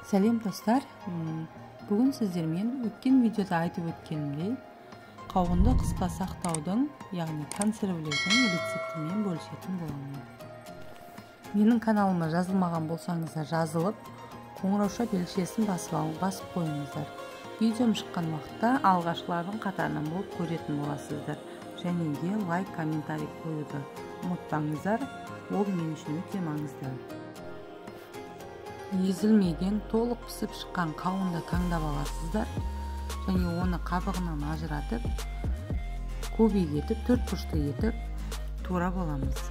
Сәлем достар. Бүгін сіздермен өткен видеода айтып өткенімдей қауынды қысқа сақтаудың, яғни консервілеудің рецептімен бөлісетін боламын. Менің каналыма жазылмаған болсаңыздар жазылып, қоңырауша белгісін басып қойыңыздар. Видеом шыққан уақытта алғашқылардың қатарынан болып көретін боласыздар. Және де лайк, комментарий қоюды ұмытпаңыздар, ол мен үшін өте маңызды. Езілмеген, толық пісіп шыққан қауынды таңдап аласыздар және оны қабығынан ажыратып, кубик етіп, төрт бұрышты етіп турап аламыз.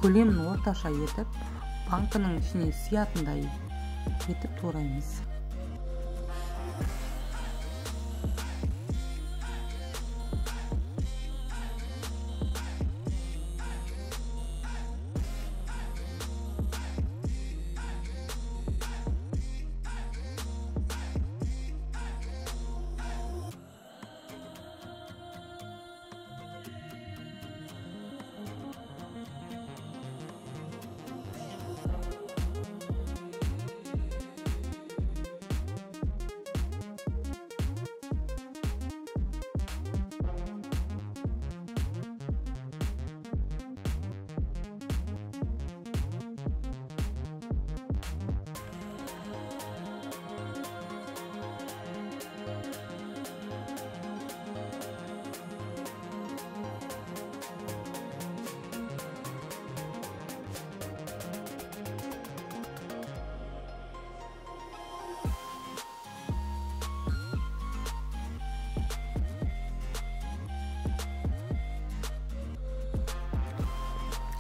Көлемін орташа етіп, банкінің ішіне сиятындай етіп тураймыз.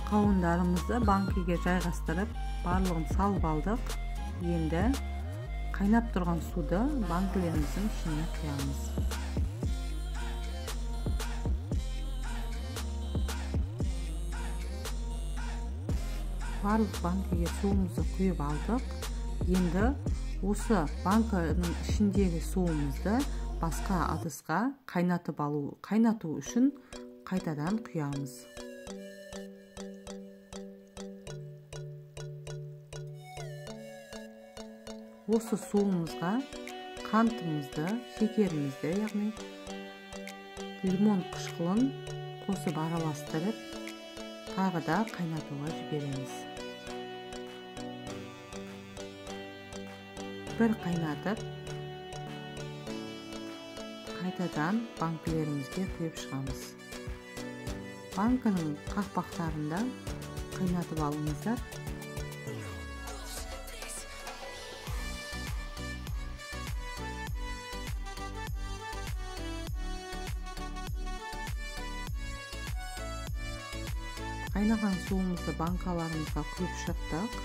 Қауындарымызды банкіге жайғастырып, барлығын салып алдық. Енді қайнап тұрған суды банкілеріміздің ішіне құямыз. Барлық банкіге суымызды құйып алдық. Енді осы банкінің ішіндегі суымызды басқа ыдысқа қайнату үшін қайтадан құямыз. Осы суымызға қантымызды, шекерімізді, яғни лимон қышқылын қосып араластырып, тағы да қайнатуға жібереміз. Бір қайнатып, қайтадан банкілерімізге құйып шығамыз. Банкінің қақпақтарында қайнатып алыңыздар. Қайнаған суымызды банкаларымызға құйып шықтық.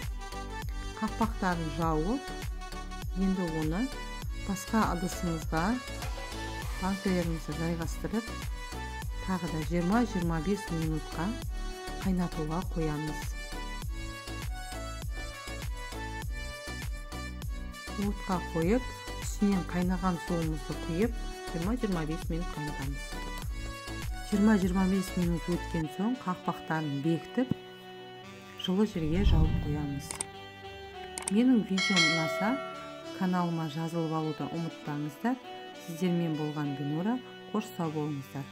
Қақпақтарын жауып, енді оны басқа ыдысымызға банкаларымызды жайғастырып, тағы да 20-25 минутқа қайнатуға қоямыз. Отқа қойып, үстінен қайнаған суымызды құйып, 20-25 минут қайнатамыз. 20-25 минут өткен соң қақпақтарын бекітіп, жылы жерге жауып қоямыз. Менің видеом ұнаса, каналыма жазылып алуды ұмытпаңыздар. Сіздермен болған Бинура, қош сау болыңыздар.